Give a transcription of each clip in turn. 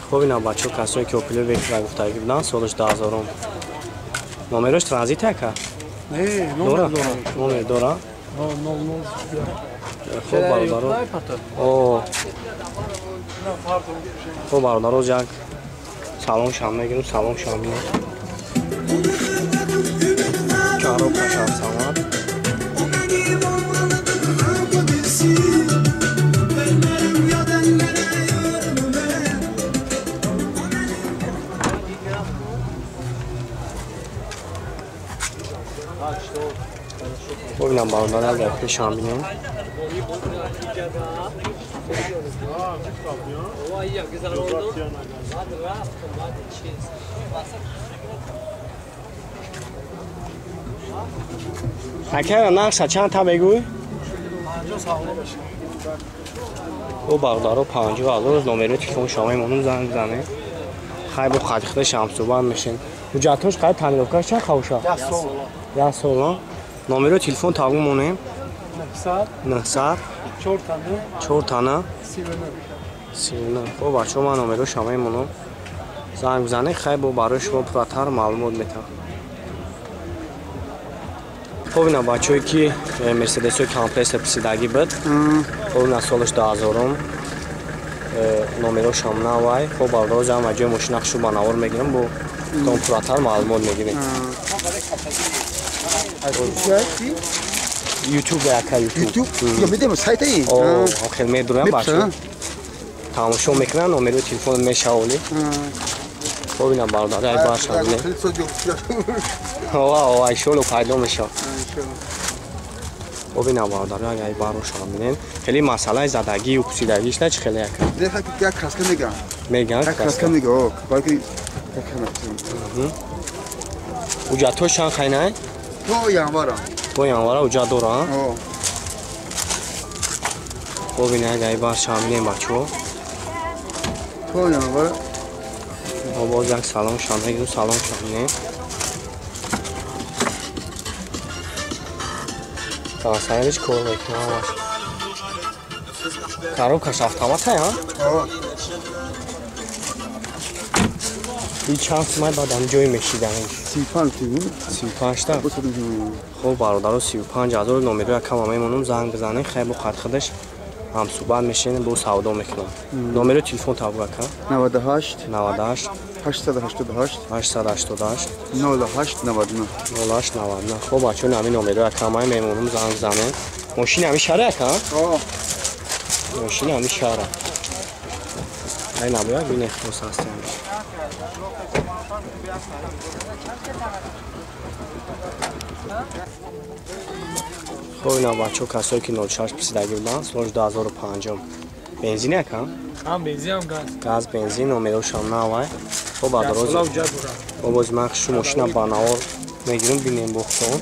Хоб ина бачаҳо касое ки Опел Вектра гуфтагӣ буданд, солаш 2000. Номерош транзит ака? Не, номер дора. Номер дора? Хоб бародаро. О. Хоб бародаро як салон шам мегирем, салон шам мегирем. Коробка шам самат. Бубинам бародаро агар пешам бинем. Ака нақша чанд та бегӯй? О бародаро 50 ҳазор номерои телефони шумо мемонам занг бизанед. Хай бо хатихта шамсубан мешин. Ҳуҷҷатҳош қайд тонировкаш чанд хавша? 1 сол. Номерои телефон табу монем. 900 4 тана 39. Хоб бачаҳо ман номерои шумо мемонам. Занг бизанед, хай бо барои шумо пурратар маълумот метавам. Хоб ина бачаҳое ки Мерседесҳои компрессор писидагӣ буд. Хоб ина солаш 2000. Номерошам навай. Хоб бародаро зам ва ҷои мошина хушу ба навор мегирам бо том пурратар маълумот мегирем. YouTube ака YouTube. Ё медем сайти? О, хел медурам бачаҳо. Тамошо мекунанд, номерои телефон мешаволи. Хоб ина бародаро ай баршам бинем. Ова, ова, иншоалло пайдо мешавад. Хоб ина бародаро ай барошам бинем. Хеле масъалаи задагию пусидагиш на чи хеле яка? Як краска меган. Меган? Як краска мега, о, балки ҳуҷҷатҳош чанд хайнай? То январа. То январа ҳуҷҷат дора? О. Хоб ина ай баршам бинем бачаҳо. То январа. Боз як салон шам мегирем, салон шам бинем. Сариш кор мекунам. Коробкаш автомат ҳа? И чанд сумай баъд ҷой мешидан? 35 35 та. Хоб бародаро 35 ҳазор номеро якама мемонам, занг бизанед, хай бо хат худаш ҳамсӯҳбат мешинем, бо савдо мекунам. Номеро телефон табу ака? 98 98 888 888 08 99 08 99. Хоб бачаҳо ҳамин номеро якама мемонам, занг бизанед. Мошин ҳамин шаҳра ака? Мошин ҳамин шаҳра. Ай набояд бинед хос ҳастем. Хоб ина бачаҳо касое ки 06 писидагӣ буданд, соли 2005. Бензин ака? Ҳам бензин ҳам газ. Газ бензин номерошам навай. Хоб бародаро боз ман хушу мошина ба навор мегирам, бинем бохтон.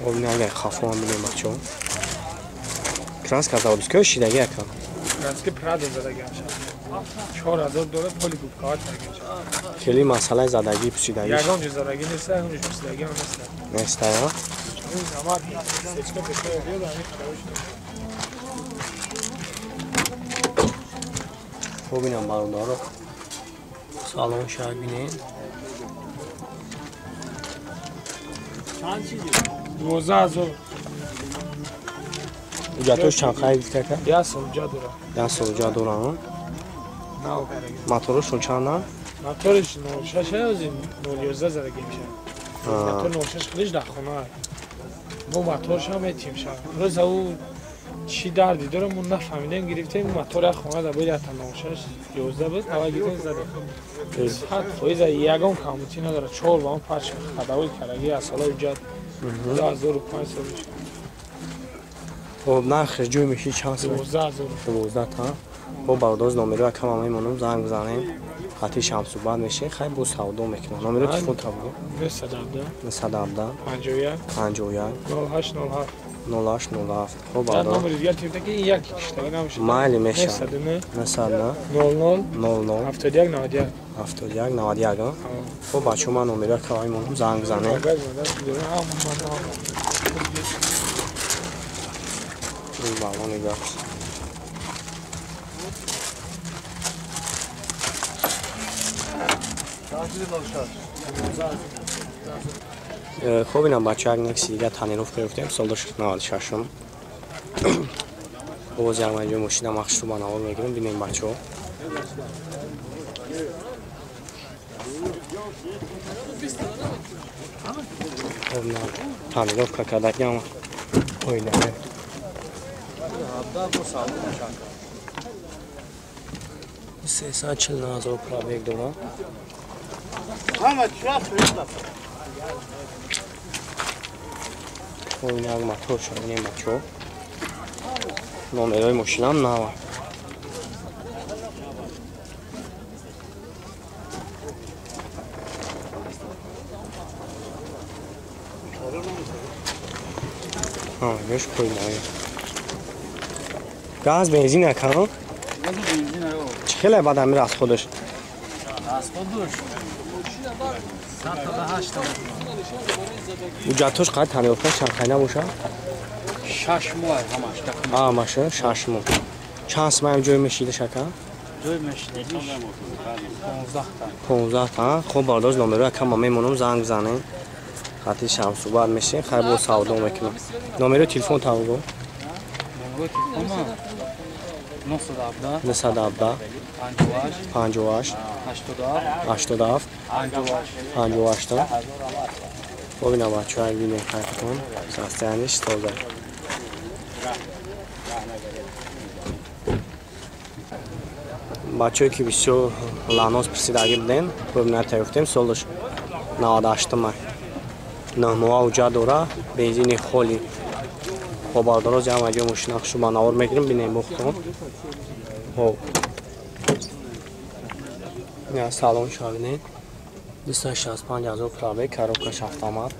Хоб ина агар хафоам бинем бачаҳо. Краска заводская шидаги ака? Краска Прадо задаги аша. 4000 доллар поли губкава таги. Хеле масъалаи задагӣ пусидагӣ. Ягон ҷо задагӣ нест, ягон ҷо пусидагӣ ҳам нест. Нест, а? Замат сечка пешка биёд, ҳамин харобиш. Хоб инам бародаро. Салон шаҳр бинед. Чанд чизи? 12000. Ҳуҷҷатҳош чанд хай гуфта ака? 1 сол ҳуҷҷат дора. 1 сол ҳуҷҷат дора, а? Моторошон чанд? Моториш 06 ҳозир 011 задагӣ мешавад. Мотор 06 худаш дар хона. Мо моторшам метим шав. Рӯза ӯ чӣ дарди дорам, мо нафаҳмидем, гирифтем мотор як хона дар бояд 06 11 буд, аввал гирифтем задем. 100% ягон камбутӣ надорад. 4 ба он парч хадавои карагӣ аз солҳои ҳуҷҷат 2500 мешавад. Хоб нархш ҷой меши чанд сум? 12000. 12 та. Хоб бародаро номеро якама мемонам, занг бизанем. Хати шамсӯҳбат мешем, хай бо савдо мекунам. Номеро телефон табу? 917 917 51 51 08 07 08 07. Хуб бародар. Номери дигар телефон ки як киштаги намешад. Майли мешад. 909 909 00 00 71 91 71 91. Хуб бачаҳо ман номерро кавай монам занг занем. Ин балони газ. Хуб инам бача як некси дига тонировка ёфтем соли 96-м. Боз як маҷо мошина махшро ба навор мегирем, бинем бачаҳо. Хуб на тонировка кардагиам оилае. 349 000 пробег дорам. Хуб инак мотор шавинем бачаҳо. Номерои мошинам нава. Ёш қӯймоя. Газ бензин акам? Чӣ хеле бад амир аз худаш? Аз худаш 108. Ҳуҷҷатҳош қад тонировка чанд қай набошад? 6 моҳ ҳамаш. Ҳамаш 6 моҳ. Чанд сумаям ҷой мешидаш ака? Ҷой мешидагиш 15 та. 15 та. Хуб бардош номеро акам ма мемонам занг занем. Хати шам суҳбат мешем, хайр бо савдо мекунам. Номеро телефон тавго? Номеро телефон 917 917 58 58 87 87 58. Хуб ина бачаҳо бинем хайртон. Состояниш тоза. Бачаҳое ки бисёр ланос пурсидагӣ будем, хуб натаёфтем, солаш 98 май. 9 моҳа ҳуҷҷат дора, бензини холи. Хоб бардороз ям аҷо мошина хушу ба навор мегирем, бинем бохтон. Хоб. Я салон шавинем. 265 000 пробег, коробкаш автомат.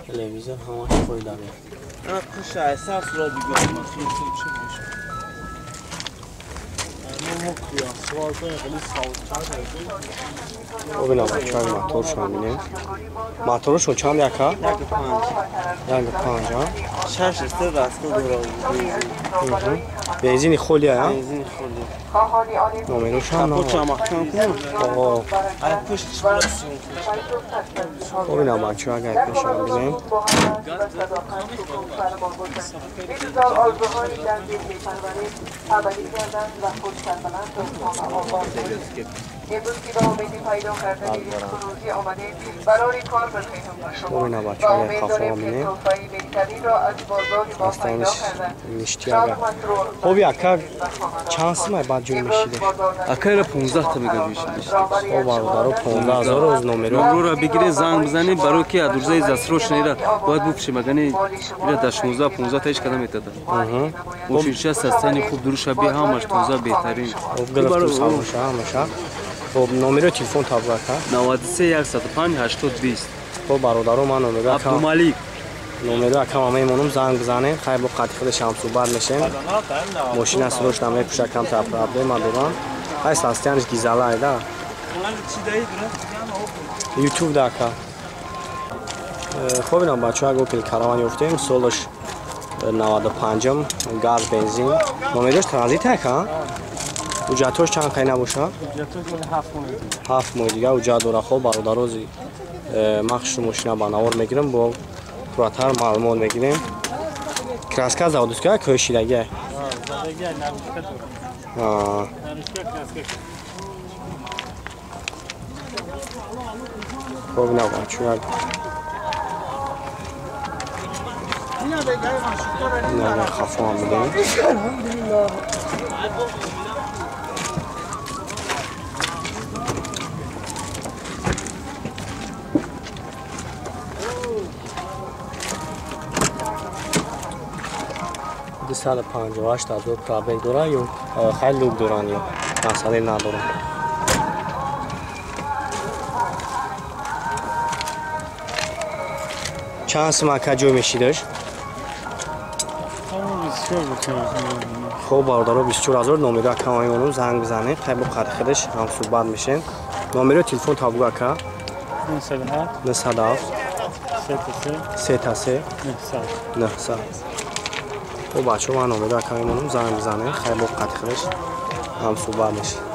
Телевизор ҳамаш фоида меёбад. Хуб ина бачаҳо моторшон бинем. Моторшон чанд яка? 1.5. 1.5. 6 литр расход дорад. Бензини холи а? Бензини холи. Номерушам на. Капотшам маҳкам кунам. Ай пушт Хуб ина бачаҳо агар пешам бинем. Хуб ина бачаҳо як хафо бинем. Астаниш ништяга. Хуб яка чанд сумай баъд ҷой мешидеш? Ака ира 15 та мега мешидеш. Хуб бародаро 15 000 роз номеро. Номерро бигире занг бизанем барои ки адурзаи засрочна ира бояд бупшем агани ира дар 16 15 та ҳеч када метада. Мошинча састани хуб дуруша би ҳамаш тоза беҳтарин. Хуб гирифту савоша ҳамаша. Хуб номеро телефон таб ака? 93 105 80 20. Хуб бародаро ман номеро Абдумалик номеро акам мемонам занг бизанем, хайр бо қати худашам суҳбат мешем. Мошина срочно мепӯша камтар проблема дорам. Хай состояниш гизала айда. Ютуб да ака. Хуб инам бачаҳо як Opel Caravan ёфтем, солаш 95-м, газ бензин. Номерош транзит ака? Ҳуҷҷатҳош чанд қай набошад? 7 моҳ дига ҳуҷҷат дора. Хуб бародарози махшу мошина ба навор мегирам, бо пурратар маълумот мегирем. Краска заводская кӯшидагия? Хуб ина бачаҳо ина хафо ҳам бидем. 258 000 пробег дора ё хеле лук доранд ё масъале надоранд. Чанд сум ака ҷой мешидаш? Хоб бародаро 24 ҳазор номеро ака мемонам, занг бизанед, хай бо қадри худаш ҳам суҳбат мешем. Номеро телефон табугу ака? 907 907 3 3 900 900. Хоб бачаҳо, ман номеро ака мемонам, занг бизанед, хай бо қадри худаш ҳам суҳбат мешем.